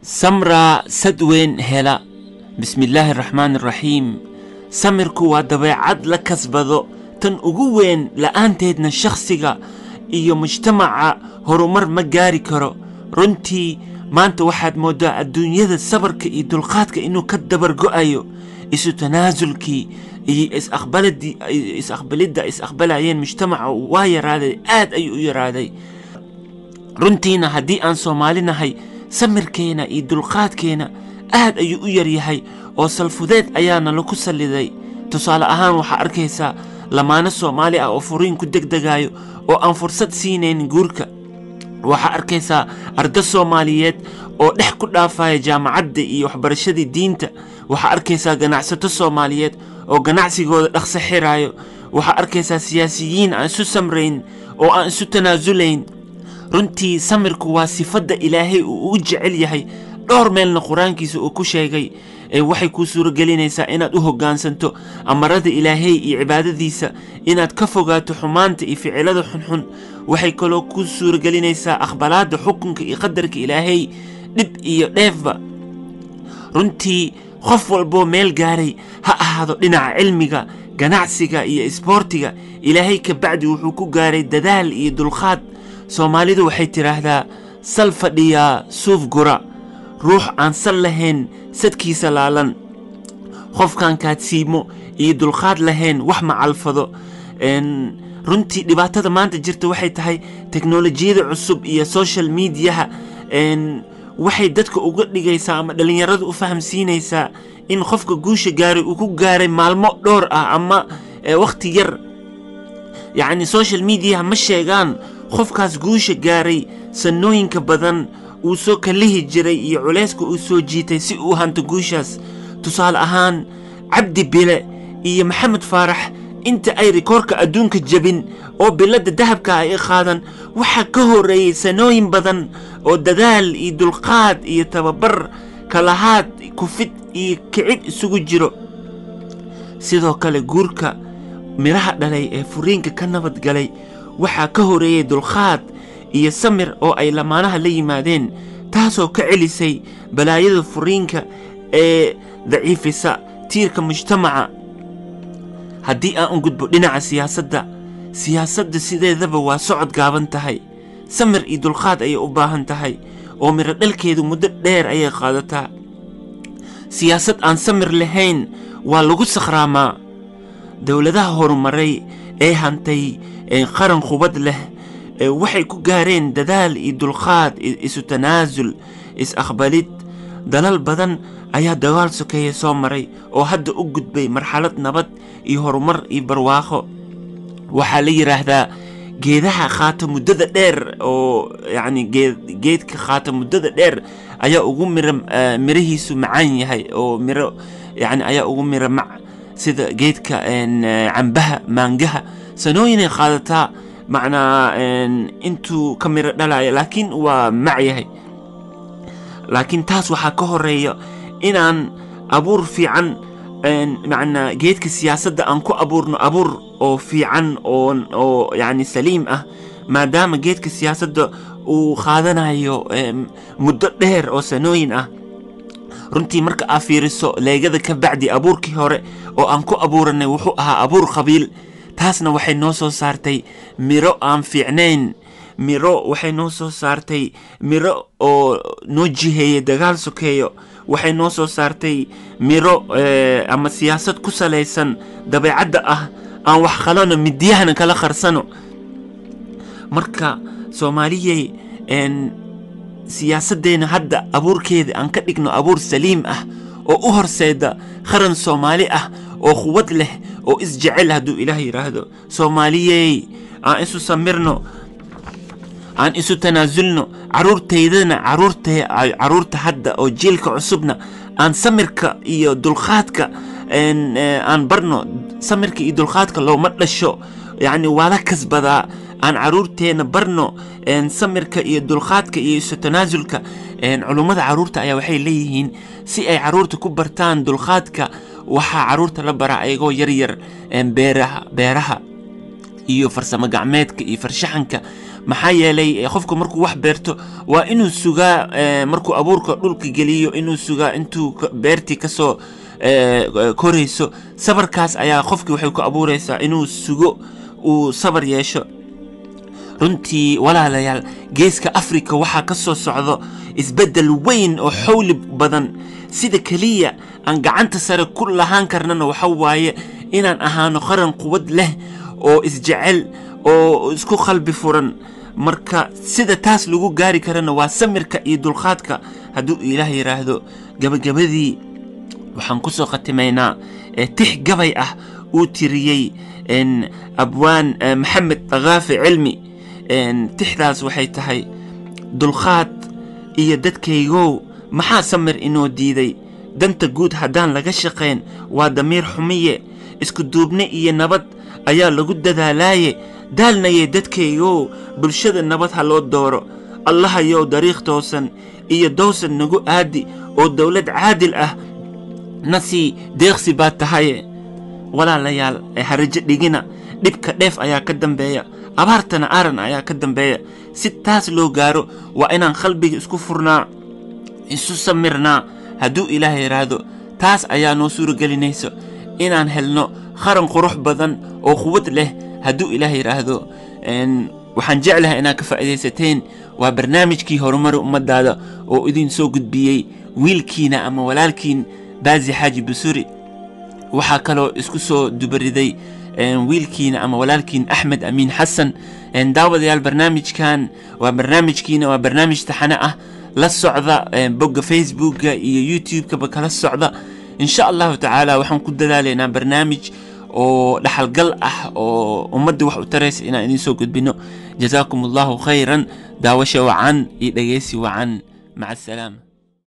Samraa sad weyn hela. Bismillaahi araxmaani araxiim. Samirku waa dabeecad la kasbado, tan ugu weyn, la'aanteedna shakhsiga iyo mujtamaca horumar ma gaari karo. Runtii maanta waxaad mooddaa adduunyada sabarka iyo dulqaadka inuu ka dabar go'ayo, isu tanaasulkii iyo is-aqbalidda is-aqbalayeen mujtamaca waa yaraaday, aad ayuu u yaraaday. Runtiina haddii aan Soomaali nahay, samirkeena iyo dulqaadkeena aad ayuu u yaryahay oo salfudeed ayaana laku salliday. Tusaale ahaan, waxaa arkaysaa lamaano Soomaali ah oo furiin ku degdegayo oo aan fursad siinayn guurka. Waxaa arkaysaa arda Soomaaliyeed oo dhex ku dhaafaya jaamacadda iyo waxbarashadii diinta. Waxaa arkaysaa ganacsato Soomaaliyeed oo ganacsigooda dhaqso xiraayo. Waxaa arkaysaa siyaasiyiin aan isu samrayn oo aan isu tanaasulayn. Runtii samirku waa sifadda Ilaahay uu ugu jecel yahay, dhowr meelna Qur-aankiisa uu ku sheegay. Waxay kuu suuragelinaysaa inaad u hoggaansanto amarada Ilaahay iyo cibaadadiisa, inaad ka fogaato xumaanta iyo ficilada xunxun. Waxay kaloo kuu suuragelinaysaa aqbalaadda xukunka iyo qadarka Ilaahay, dhib iyo dheefba. Runtii qof walboo meel gaaray, ha ahaado dhinaca cilmiga, ganacsiga iyo isboortiga, Ilaahay ka bacdi wuxuu ku gaaray dadaal iyo dulqaad. Soomaalidu waxay tidhaahdaa: "Sal fadhiyaa suuf gura." Ruux aan sal lahayn sadkiisa laalan. Qofkaan kaadsiimo iyo dulqaad lahayn wax ma calfado. Runtii dhibaatada maanta jirta waxay tahay teknolojiyada cusub iyo social mediaha waxay dadka uga dhigaysaa ama dhallinyarada u fahamsiinaysaa in qofka guusha gaaray uu ku gaaray maalmo dhowr ah ama wakhti yar. Yacni social mediaha ma sheegaan qofkaas guusha gaaray sanooyinka badan uu soo kalihi jiray iyo culayska uu soo jiitay si uu hanto guushaas. Tusaale ahaan, Cabdi Bile iyo Maxamed Faarax inta ay rikoorka adduunka jebin oo biladda dahabka ay qaadan, waxaa ka horreeyey sanooyin badan oo dadaal iyo dulqaad iyo tababar kalahaad, kufid iyo kicid isugu jiro. Sidoo kale guurka midhaha dhalay ee furiinka ka nabad galay waxaa ka horreeyey dulqaad iyo samir oo ay lamaanaha la yimaadeen, taasoo ka celisay balaayada furiinka ee daciifisa tiirka mujtamaca. Haddii aan u gudbo dhinaca siyaasadda, siyaasadda sideedaba waa socod gaaban tahay, samir iyo dulqaad ayay u baahan tahay oo midho dhalkeedu muddo dheer ayay qaadataa. Siyaasad aan samir lahayn waa lagu sakhraamaa. Dowladaha horumaray ee hantay qaran qubad leh waxay ku gaareen dadaal iyo dulqaad, isu tanaasul, is-aqbalid. Dalal badan ayaa dagaal sokeeye soo maray oo hadda u gudbay marxalad nabad iyo horumar iyo barwaaqo. Waxaa la yidhaahdaa geedaha qaata muddada dheer oo yacni geedka qaata muddada dheer ayaa ugu miro mirihiisu macaan yahay oo miro yacni ayaa ugu miro mac, sida geedka cambaha, maangaha, sanooyinay qaadataa macnaa intuu ka miro dhalayo, laakiin waa mac yahay. Laakiin taas waxaa ka horeeya inaan abuur fiican, macnaa geedka siyaasadda aan ku abuurno abuur oo fiican oo yacni saliim ah, maadaama geedka siyaasadda uu qaadanayo muddo dheer oo sanooyin ah. Runtii marka aa fiiriso leegada ka bacdi, abuurkii hore oo aan ku abuuranay wuxuu ahaa abuur qabiil. Taasna waxay noo soo saartay miro aan fiicnayn, miro waxay noo soo saartay miro oo noo jiheeyay dagaal sokeeyo. Waxay noo soo saartay miro ama siyaasad ku salaysan dabeecadda ah aan wax qalano, midiyahana kala qarsano. Marka Soomaaliyey, siyaasaddeena hadda abuurkeeda aan ka dhigno abuur saliim ah oo u horseeda qaran Soomaali ah oo quwad leh oo isjecel, hadduu Ilaah yidhaahdo. Soomaaliyey, aan isu samirno, aan isu tanaasulno. Caruurtaydana, caruurta hadda oo jiilka cusubna aan samirka iyo dulqaadka aan barno. Samirka iyo dulqaadka looma dhasho, yacni waa la kasbadaa. Aan caruurteena barno samirka iyo dulqaadka iyo isu tanaasulka. Culummada caruurta ayaa waxay leeyihiin, si ay caruurta ku bartaan dulqaadka, waxaa caruurta la baraa ayagoo yaryar beeraha iyo farsamo gacmeedka iyo farshaxanka. Maxaa yeelay, qofku markuu wax beerto waa inuu sugaa, markuu abuurka dhulka geliyo inuu sugaa intuu beertii kasoo korayso. Sabarkaas ayaa qofkii waxay ku abuureysaa inuu sugo, uu sabar yeesho. Runtii walaalayaal, Geeska Afrika waxaa ka soo socdo isbeddel weyn oo xawli badan. Sida keliya aan gacanta sare ku lahaan karnana waxa waaye inaan ahaano qaran quwad leh oo isjecel oo isku qalbi furan. Marka sida taas lagu gaari karana waa samirka iyo dulqaadka, hadduu Ilaah yidhaahdo. Gabagabadii waxaan kusoo khatimaynaa tix gabay ah uu tiriyey abwaan Maxamed Dhakaafi Cilmi. Tixdaas waxay tahay: dulqaad iyo dadkaygow, maxaa samir inoo diiday? Danta guud haddaan laga shaqayn waa damiir xumiye. Isku duubni iyo nabad ayaa lagu dadaalaaye. Daalnaye dadkaygow, bulshada nabad ha loo dooro. Allahayow, dariiq toosan iyo dowsan nagu aadi oo dowlad caadil ah nasii, deeqsi baad tahaye. Walaalayaal, harajo dhigina. Dhibka dheef ayaa ka dambeeya, abaartana aran ayaa ka dambeeya. Si taas loo gaaro waa inaan qalbiga isku furnaa, isu samirnaa, hadduu Ilaah yidhaahdo. Taas ayaa noo suuragelinayso inaan helno qaran qurux badan oo quwad leh, hadduu Ilaah yidhaahdo. Waxaan jeclahay inaad ka faa'iidaysateen. Waa barnaamijkii Horumari Ummadaada oo idin soo gudbiyey wiilkiina ama walaalkiin Baazi Xaaji Busuri. Waxaa kaloo isku soo dubariday wiilkiina ama walaalkiin Axmed Amiin Xasan. Daawadayaal, barnaamijkan waa barnaamijkiina, waa barnaamij taxane ah. La socda bogga Facebooka iyo YouTube-kaba kala socda. Insha Allahu tacaala waxaan ku dadaalaynaa barnaamij oo dhaxalgal ah oo ummadda wax u taraysa inaan idiin soo gudbino. Jazaakum Allahu khayran. Daawasha wacan iyo dhegeysi wacan. Maca asalaama.